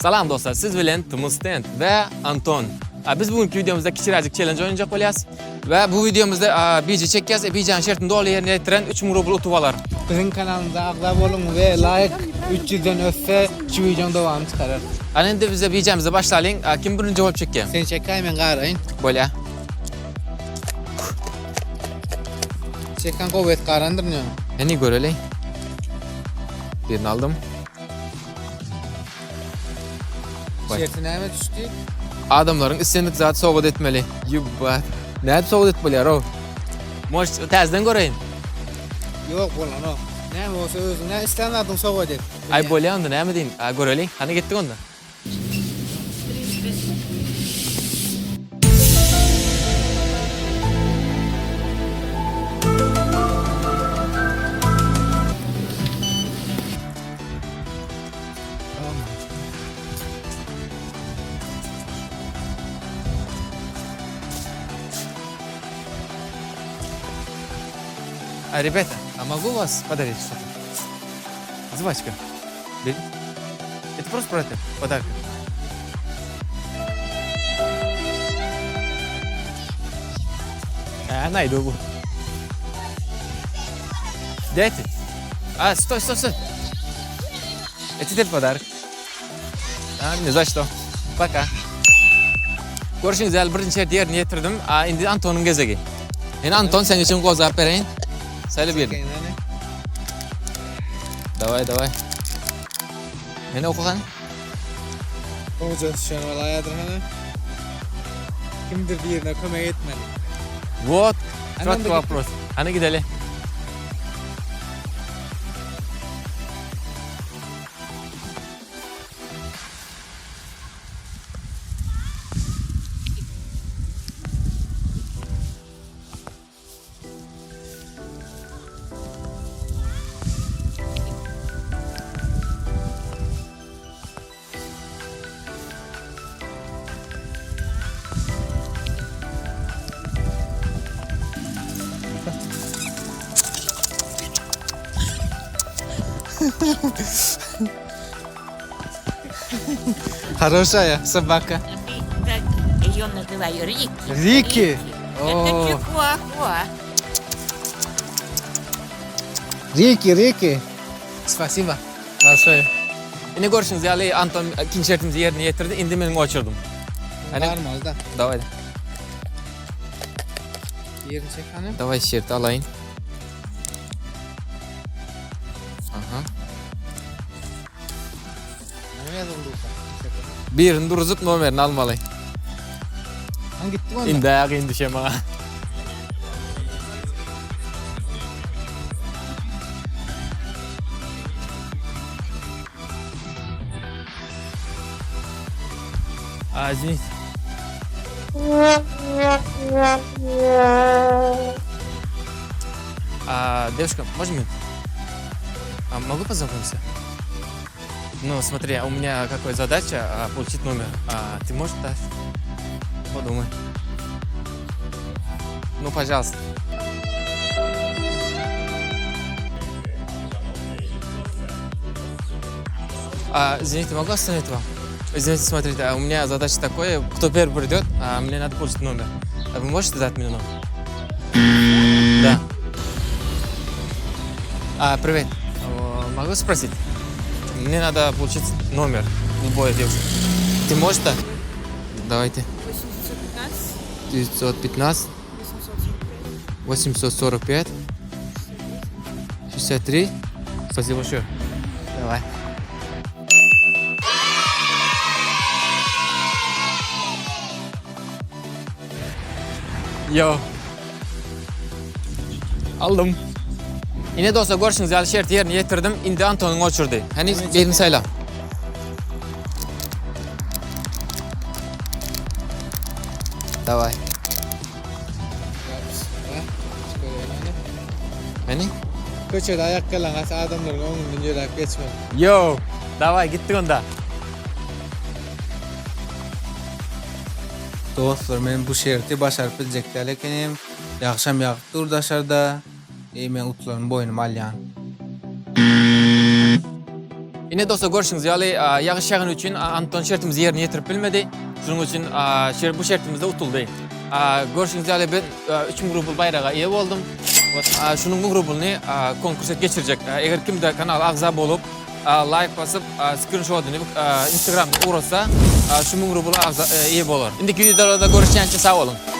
Salam dostlar, siz bilen Tmstent we Anton. A, Biz bugünkü videomuzda kiçiräjik challenge oýnajak bolýas. We bu videomuzda a, bije çekýäs. E, Bijäniň şertini doly ýerine ýetiren 3000 rubl utup alar. Biziň kanalymyza agza boluň we laýk 300 den össe şu wideoň dowamyny çykararys. Ana indi bize bijämize başlalyň. A, Kim birinji bolup çekýär? Sen çekäý men garaýyn. Bolýa. Çeken gowy et garandyryn ýöne. Hany göreli. Birini aldym. Şerti näme düşdi? Adamlaryň islendik zat sowgat etmeli. Ýubbat. Nädip sowgat edip bolýar o? Может, täzeden göreýin. Ýok, bolanok. Näme bolsa özüň nä islän zadyňy sowgat et. Aý bolýa onda näme diýin. A göreli. Hany gitdik onda. А, ребята, а могу вас подарить что-то? Жвачка. Бери. Это просто про это, подарок. А, найду. bu. Дайте. А, стой, стой, стой. Это тебе подарок. А, не за что. Пока. Görşüňiz ýaly birinji şerti ýerine ýetirdim. A, indi Antonyň gezegi. Indi Anton seň üçin gozgap bereýin. Saýla birini. Daway, daway. Meni oku hany. Gowja düşen bolaýadyr hany. Kimdir birine kömek etmeli. Вот, Ana четкий onda вопрос. Hany gideli. Хорошая собака. Как ее называю? Рики. Рики? О. Это чихуахуа. Riki, Riki. Spasiba. Большое. Indi görşüňiz ýaly Anton ikinji şertimizi ýerine ýetirdi. Indi meniň oçurdym. Hany Barmaly da. daway. Ýerini çek hany. Daway şerti alaýyn. Aha. Näme ýazyldyka? Birini duruzyp nomerini almaly. Hany gitdik onda. Indi aýak indi düşe maňa. А, извините. А, девушка, можно минуту? А, могу познакомиться? Ну, смотри, у меня какая задача а, получить номер. А, ты можешь дать? Подумай. Ну, пожалуйста. А, извините, могу остановить вам? Извините, смотрите, а у меня задача такая, кто первый придет, а мне надо получить номер. А вы можете дать мне номер? Да. А, привет. О, Могу спросить? Мне надо получить номер любой девушки. Ты можешь дать? Давайте. 915, 915 845, 845 63. Спасибо большое. Давай. Yo. Aldym. Ine dostlar görşüňiz ýaly şerti ýerine ýetirdim. Indi Antonyň oçurdy. Hany birini saýla. Daway. Hany? Köçede aýak ýalaňaç adamlaryň öňünden ýöräp geçmeli. Yo. Daway gitdik onda. Dostlar men bu şerti başaryp biljek däl ekenim. Ýagşam ýagyp dur daşarda. Eý men utulanymy boýnuma alýan. Ine dostlar görşüňiz ýaly ýagyş ýagany üçin Anton şertimizi ýerine ýetirip bilmedi. Şunuň üçin bu şertimizde utuldy. Görşüňiz ýaly ben 3000 rubl baýraga eýe boldum. Şunuň 1000 rublyny konkurs geçirjek. Eger kimde kanala agza bolup, laýk basyp, skrinşotyny Instagramda ugratsa, şu 1000 rubl eýe bolar. Indiki wideolarda görüşýänçä sag boluň.